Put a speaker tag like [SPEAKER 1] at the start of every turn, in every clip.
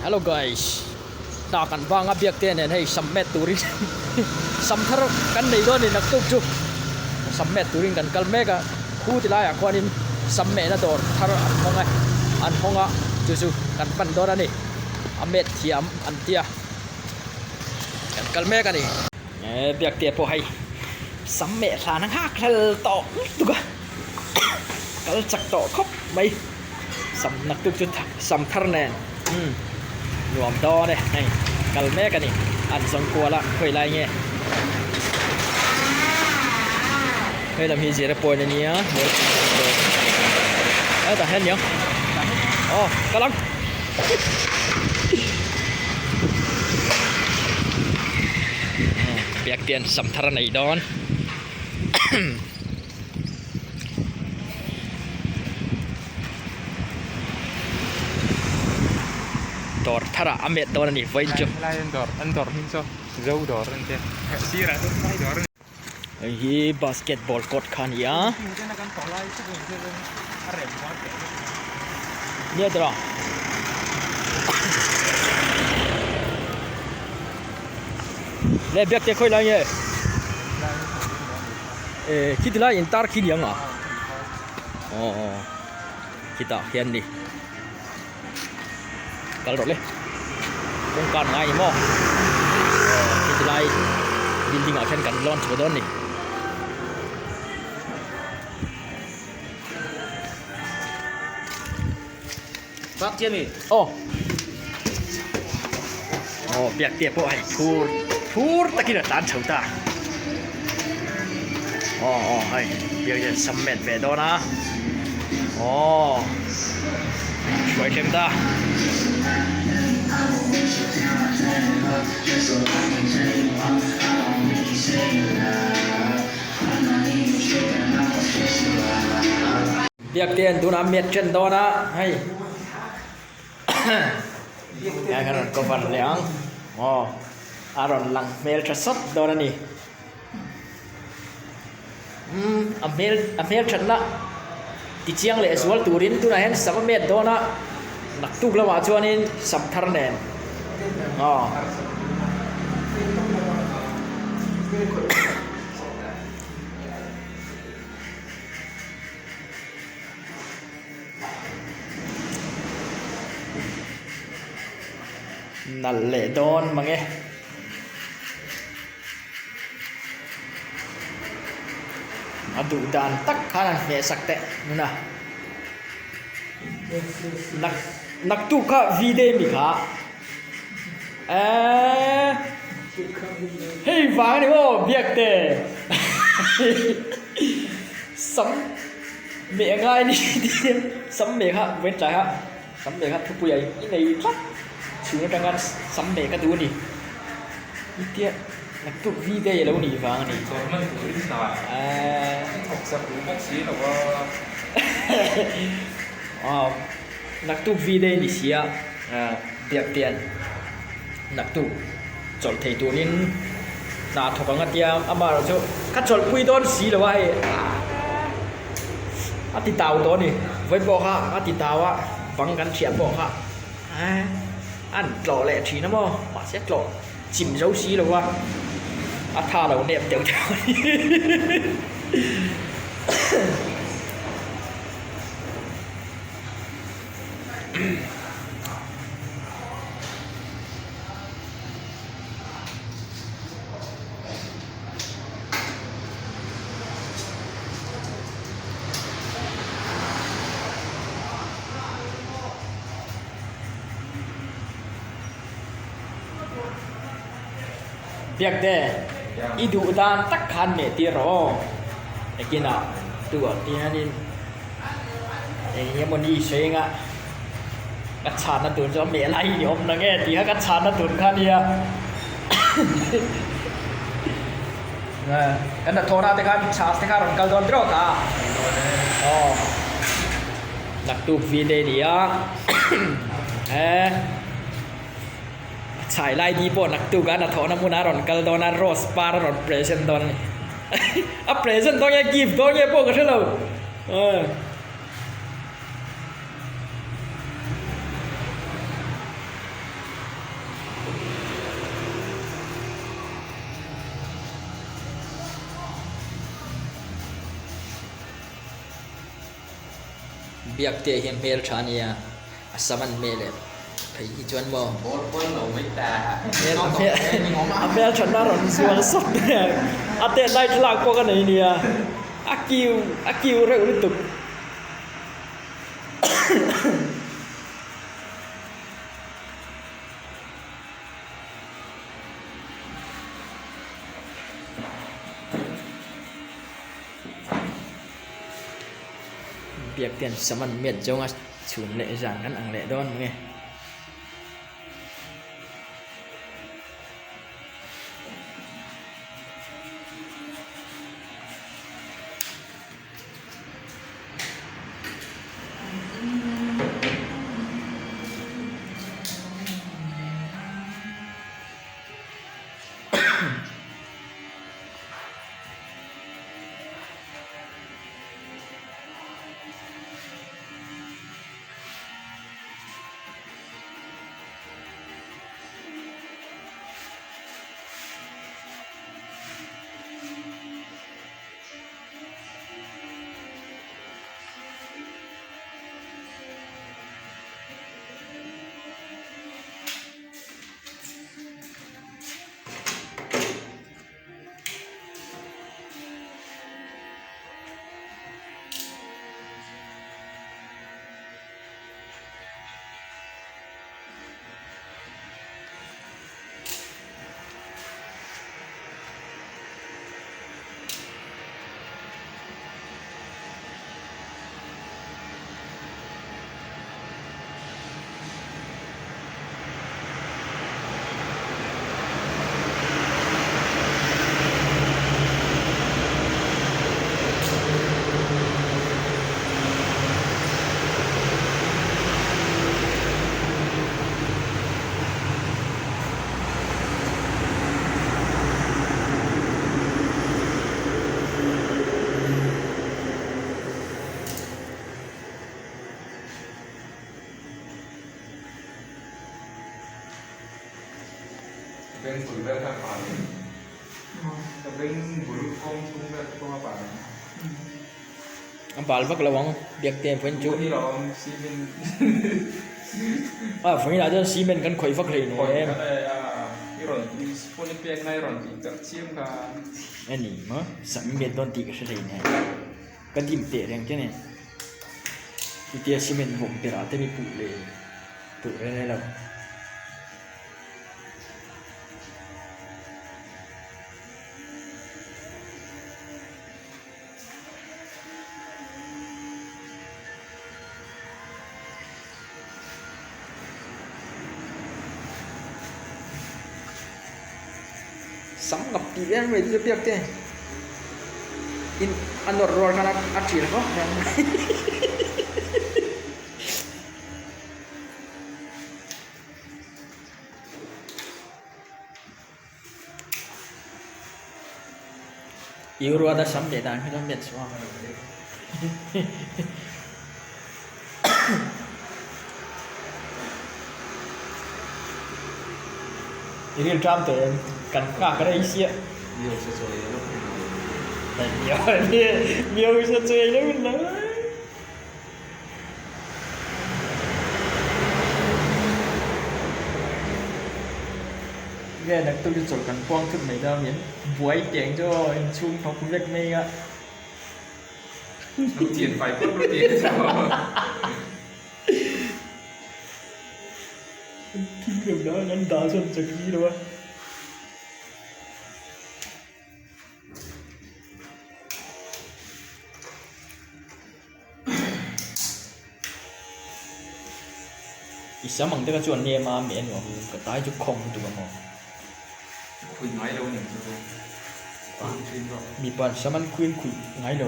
[SPEAKER 1] Hello guys hna kan vang a biak te nen hei sam met turin sam thar kan nei dawn a ni naktuk chu sam met turin kan kal mek a khu ti laiah khuanin sam mehna dawr thar an hawng e an hawng a chu chu kan pan dawn a ni a met thiam an tia kan kal mek a ni. He biak te pawh hei sam meh hlan a nghak hlel tawh lutuk a kal chak tawh khawp mai sam naktuk chu sam thar nen umm nuam dawn e hei kal mek a ni an zawng kual a khawi lai nge hei lam hi zira point a nia hetah hian niang aw kal ang. Biak te an sam thar a nei dawn. Dawr thar ah a met dawn a ni vawiin chu.
[SPEAKER 2] Helai an dawr an dawr hming chu zo dawr an tia sirah chuan phai dawr a ni.
[SPEAKER 1] Hei hi basketball court kha a ni a. Nia tawh a. Le biak te khawi lai nge? Eh khiti lai in tar khi ni ang a? Aw aw khitah khian ni. Kal rawh le. Kawngka an ngai ni maw? Aw heti lai building ah khian kan lawn chho dawn ni.
[SPEAKER 2] Bak chiah mi?
[SPEAKER 1] Aw. Aw biak te pawh hei phur phur takin a tlan chho ta. Aw aw hei biak hian sam met ve dawn a. Aw hruai thleng ta. Biak te an tunah met then dawn a hei hei kan rawn cover leh ang aw a rawn lang hmel tha sawt dawn a ni. Umm a hmel a hmel thatna ti chiang leh zual turin tunah hian sam a met dawn a naktuk lamah chuanin sam thar nen aw. Nalh leh dawn mang e. A duh dan tak khan an hmeh sak teh nuna nak naktuk kha v day mi kha eeee hei vang a ni maw biak te sam meh a ngai ni sam meh kha vawiin tlai kha sam meh kha thupui ah i nei tlat chhung atanga sam meh ka duh a ni. Itia naktuk V day a lo nih vang a ni.
[SPEAKER 2] Chawlh hman turin hna i thawk sak duh bawk si lo a.
[SPEAKER 1] Aw naktuk V day ni sia biak tian naktuk chawlh thei turin hna thawk ang a tia amaherawh chu ka chawlh pui dawn si lo a hei a ti tau tawh a ni vawi pawh kha a ti tau a bang kan thiah pawh kha. An tlawh leh thin a maw? Mahse tlawh chim zo si lo va, a tha lo nep deuh deuh a ni. Biakte, i duh dan tak khan meh tir rawh aw. Ekinah tuah ti hianin eng emaw ni sawi anga ka chhanna tur chu a meh lai hi ni awm nang e tih kha ka chhanna tur kha a nia. Kan hnathawhna te khan chhas te kha a rawn kal dawn tiraw ka? Aw. Naktuk vi te ni a eh chhai lai di pawh naktuk a hnathawhna hmunah a rawn kal dawn a rose par a rawn present dawn a ni a present dawn nge gift dawn nge pawh ka hre lo eh. Biakte hi a hmel tha ania a sam an hmel em phei hi chuan maw a hmel thatna a rawn zual sawt a tet lai thlalak pawh ka nei nia a kiu a kiu reuh lutuk. Biak te an sam an miat zawng a chhun leh zan kan ang leh dawn mange.
[SPEAKER 2] Beng bul vel kha a pal em? Ka beng bul kawng chung vel te pawh a pal em?
[SPEAKER 1] A bal vak lo ang biak te vawiin chu.
[SPEAKER 2] Ni lo ang cement.
[SPEAKER 1] A vawiin ah chuan cement kan khawih vak hlei
[SPEAKER 2] nem. I rawn phone i pek na i rawn tih tak chiam kha.
[SPEAKER 1] A ni maw sam miat dawn tih ka hre hlei nen ka dim teh reng che ni. Chutia cement vawm berah te mi puh leh tur reng reng lo. Sam ngap tih em mai chu biak te in a nawr rual khan a ṭil hawk reng mai. Iruat a sam leh dan kha chuan miat chhuak a. I ril ṭam tawh em? Kan nghak rei siah. Miau sa chawi lo in lo. Nge naktuk chu chawlh kan puang thut mai dawn in buai teng chu aw inchhung thawk vek mai a.
[SPEAKER 2] Lo chian fai phawt rawh tih chu.
[SPEAKER 1] Thil lo dang an dah chuan chak si lo a. I sam ang te kha chuan nem a meh a nuam ka tai chu khawng lutuk a maw.
[SPEAKER 2] Khui ngai lo nen chu khui thin rawh.
[SPEAKER 1] Mipa sam an khuin khui ngai lo.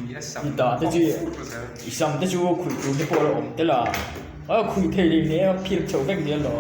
[SPEAKER 2] Mi a sam
[SPEAKER 1] I dah te chu i sam te chu khui tur te pawh a awm tel a, a khui thei leh hle a phir chho vek zel lo.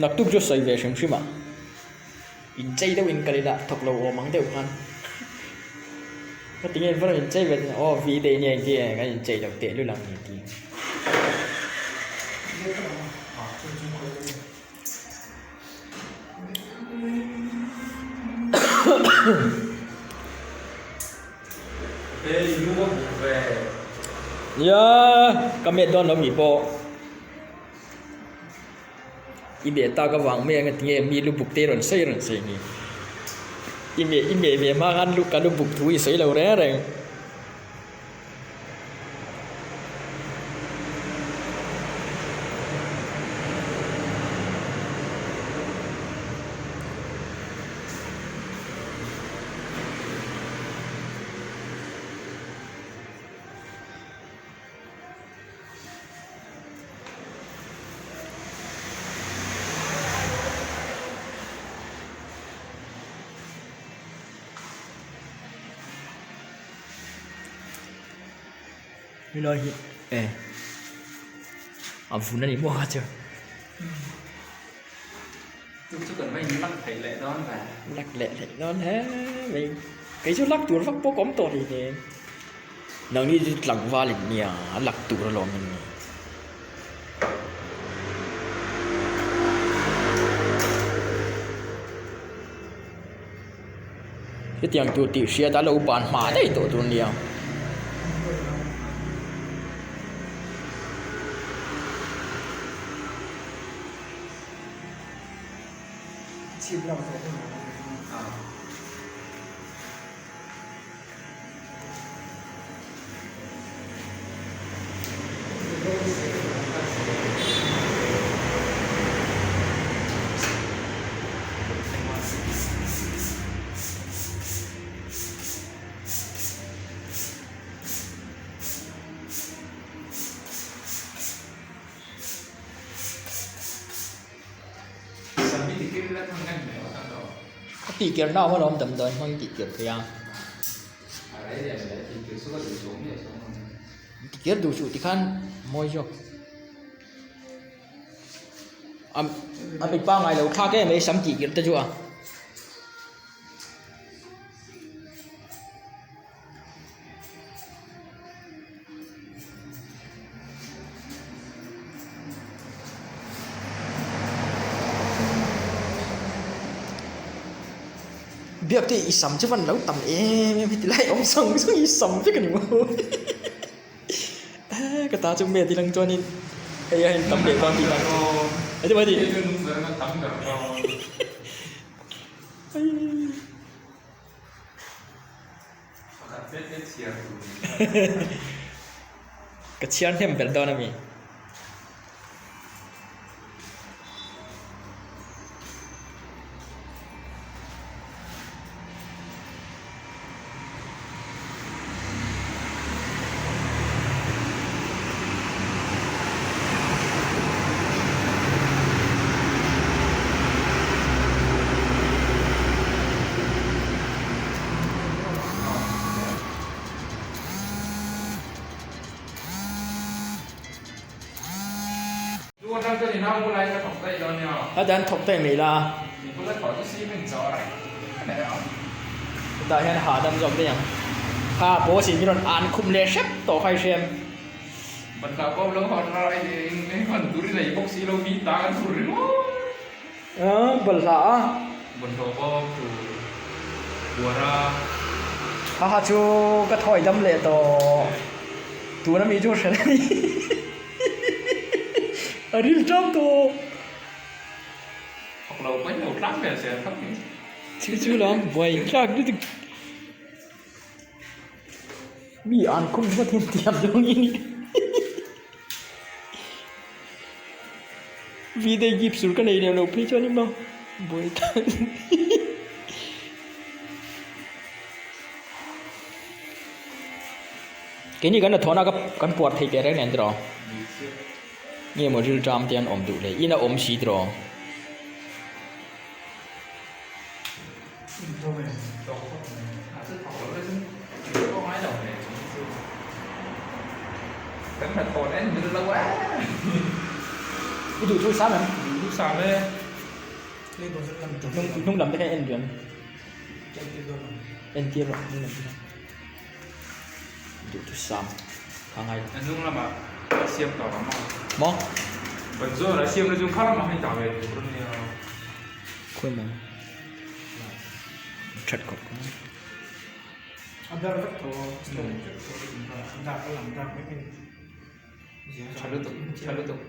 [SPEAKER 1] Naktuk chu sawi ve hrim hrim ah. Inchei deuh in kal ila thawk lo awm ang deuh khan ka ti nge va rawn inchei ve aw V day nia engti nge kan inchei loh teh lul ang ni ti. Nia ka met dawn lo mi pawh. I meh tak avang mai anga tinge mi lu buk te rawn sawi rawn sawi ni. I meh i meh ve hma khan lu ka lu buk thu i sawi lo reng reng. Helai hi e a vun a ni maw chu.
[SPEAKER 2] Chu chu kan va in lak theih leh dawn ve.
[SPEAKER 1] Lak leh theih dawn hle mai. Kei chu lak tur vak pawh ka awm tawh hlei nen. Nangni chu tlangval in nia a lak tur alawm in ni. Hetiang tur tih hriat a lo ban hma daih tawh tur nia. A tih ker na awm alawm damdawi hmang tih ker thei a. Ti ker duh suh tikhan mawi zawk. A mipa ngai lo thlak em mai sam tih ker te chu a. Biak te i sam chu van lo tam em em heti lai awm sang sang i sam vek a ni maw ka ta chu met ilang chuanin hei a in tam leh dawn tih na heti mai ti. Ka chhiar hnem ber dawn a mi. A dan thawk daih mai la. Hetah hian hahdam zawk daih ang. Kha boss in min rawn an khum leh hrep tawh kha i hria em? Bawlhhlawh a. Ha ha chu ka thawi dam leh tawh. Tuna mi chu hre ni. A ril ṭam tawh. Chu chu lam buai tlak lutuk. Mi an khum vat hian tiam zawng i ni. Video gift sur ka nei lem lo phei chuan in maw buai tan. Keini kan hnathawhna ka kan puar thei teh reng nen tiraw? Nge maw rilṭam te an awm duh le? In a awm si tiraw? I duh thu sam em? Hnung lam te kha en riam. Entir rawh hnung lam te kha. Duhthusam kha ngai lo.
[SPEAKER 2] A hnung lamah a siam tawh ang maw?
[SPEAKER 1] Maw?
[SPEAKER 2] Ban zawn a siam na chung kha lamah hei tah ve tur a nia.
[SPEAKER 1] Khawi maw? That khawp ka ngai.
[SPEAKER 3] A ber vek tho a, stone vek tho a, a dak a lang dak vek a ni.
[SPEAKER 2] Tha lutuk, tha lutuk.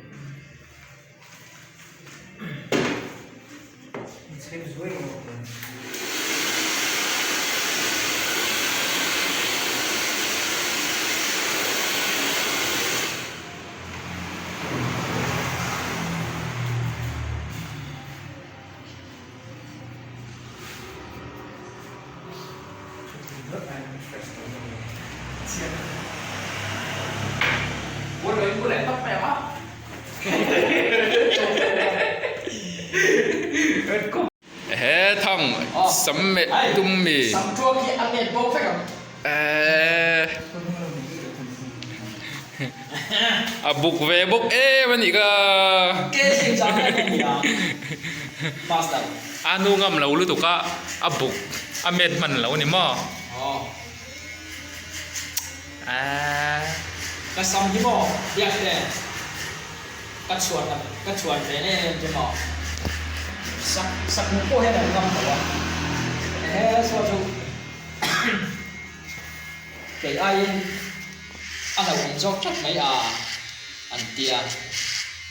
[SPEAKER 2] He thang sam meh tum mi a buk ve bawk em a nih kha a nu ngam lo lutuk a a buk a met hman lo a ni maw. Aaa.
[SPEAKER 1] Ka sam hi maw biak te ka chhuan ka chhuan ve em em che maw sak sak hmuh pawh hian an ngam lo a ehe saw chu kei aiin a hlauh in zawk tlat mai a an tia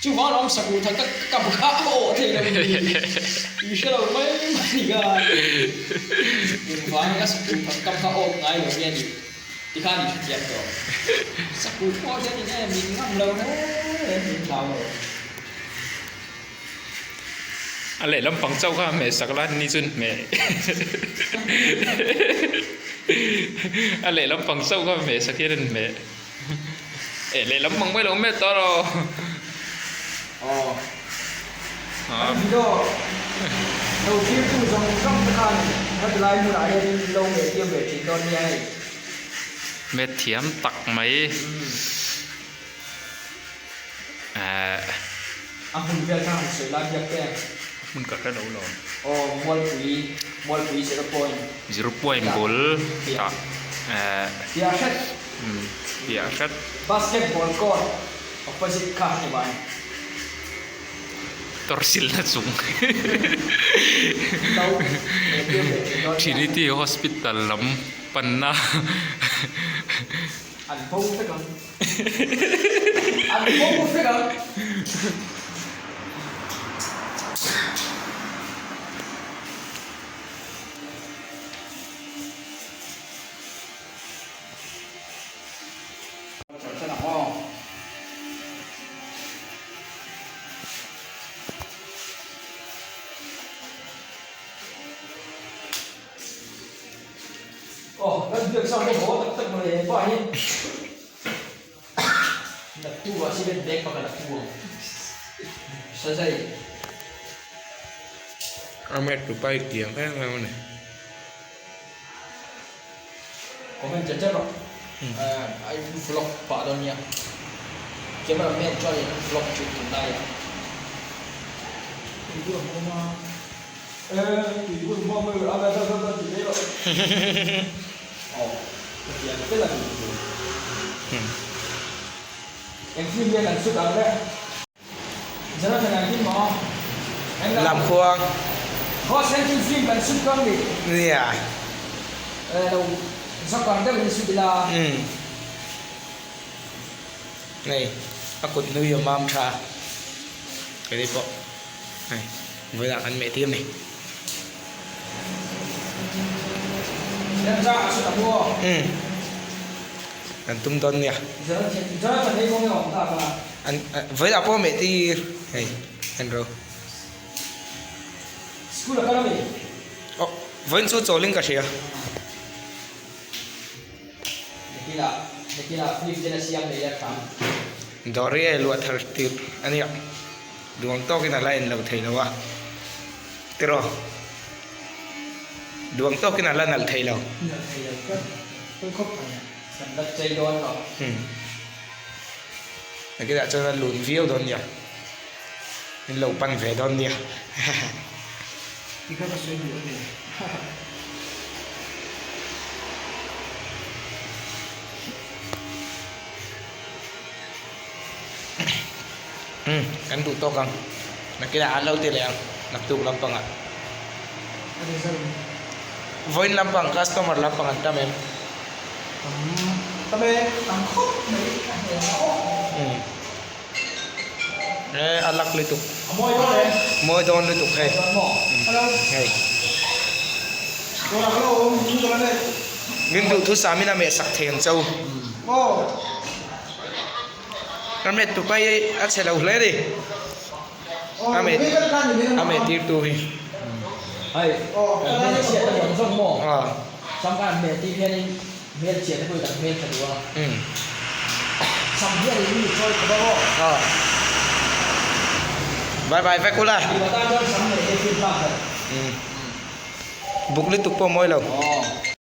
[SPEAKER 1] chuvang lawm sakut kha ka kam kha a awh thei lo ni i hre lo mai mai ka engvang ka sakut kha kam kha awt ngai lo nge ni. Tikhan i hrethiam tawh. Sakut pawh hian in em in ngam lo reng in hlau lo.
[SPEAKER 2] A lehlam pang chauh kha hmeh sak la ni chuan hmeh a lehlam pang chauh kha hmeh sak hian an hmeh eh lehlam pang mai lo hmeh tawh rawh.
[SPEAKER 1] Aw. Kan video lo thirtu zawng zawng te khan heti lai hmunah hianin lo hmeh thiam ve thin dawn nia hei.
[SPEAKER 2] Hmeh thiam tak mai. Eh.
[SPEAKER 1] A hmun vel kha han sawi lai biak te.
[SPEAKER 2] Hmun ka hre lo lo.
[SPEAKER 1] Aw Mualpui Mualpui zero point.
[SPEAKER 2] Zero point bul tah eh.
[SPEAKER 1] Piah hret.
[SPEAKER 2] Piah hret.
[SPEAKER 1] Basketball court opposite kha ni mai.
[SPEAKER 2] Tawrhsilna chung Trinity Hospital lam panna
[SPEAKER 1] An bo vek ang An bo vek ang.
[SPEAKER 2] A met tu pai tiang em em a ni.
[SPEAKER 1] Comment chat chat rawh a in vlog pah dawn nia camera man chuan in vlog thin tun lai ah aw hetiang fel a ni tur eng film nge kan shoot ang le. Jonathan an hlim maw?
[SPEAKER 4] Lam khuang.
[SPEAKER 1] Boss hian thil film kan shoot dawn mi?
[SPEAKER 4] Nia.
[SPEAKER 1] Eh lo zawk ang deuh in shoot ila.
[SPEAKER 4] Umm. Hei a kut nui a mam tha. Kei pawh hei vawilah kan meh tir ni.
[SPEAKER 1] Remchang a shoot ang u aw.
[SPEAKER 4] Umm. Kan tum dawn nia.
[SPEAKER 1] Jonathan hei kawng i awm tak a.
[SPEAKER 4] An vawilah pawh meh tir hei en ro.
[SPEAKER 1] School a kal ami?
[SPEAKER 4] Aw vawiin chu chawlin ka hria.
[SPEAKER 1] Nikinah nikinah film te la siam leh ila tha.
[SPEAKER 4] Dawri e luah thar tir a nia. Duang tawkin a la en lo thei lo a. Tiraw? Duang tawkin a la nalh thei lo.
[SPEAKER 1] Nalh thei lo tlat. Pawi khawp mai a. Kan la chei dawn lo.
[SPEAKER 4] Umm. Nakinah chuan a lun viau dawn nia. Min lo pan ve dawn nia.
[SPEAKER 3] Tikha ka sawi duh a ni.
[SPEAKER 4] Umm kan duh tawk ang. Nakinah an lo ti leh ang naktuk lampangah. Vawiin lampang customer lampang an tam em?
[SPEAKER 3] Tam tam e, tam khawp mai a hmel a aw.
[SPEAKER 4] Umm e a lak lutuk.
[SPEAKER 1] A mawi dawn em?
[SPEAKER 4] Mawi dawn lutuk hei.
[SPEAKER 3] Hello.
[SPEAKER 4] Hei.
[SPEAKER 3] Dawrah ka lo awm min dawn e.
[SPEAKER 4] Min duh thu samin a meh sak thei ang cho.
[SPEAKER 3] Aw.
[SPEAKER 4] A met tu pai a chhe lo hle ni. A met a met tir tu hi.
[SPEAKER 1] Hei kan hmel chhiat a zawng zawng maw? Sam khan hmel tir hianin hmel chhiat a pawhin kan hmel tha duh a. Sam hian in mi chawi khawp a maw?
[SPEAKER 4] Bye bye vek ula.
[SPEAKER 1] Mipa tan chuan sam neih hi a fin hlak ber.
[SPEAKER 4] Buk lutuk pawh mawi lo.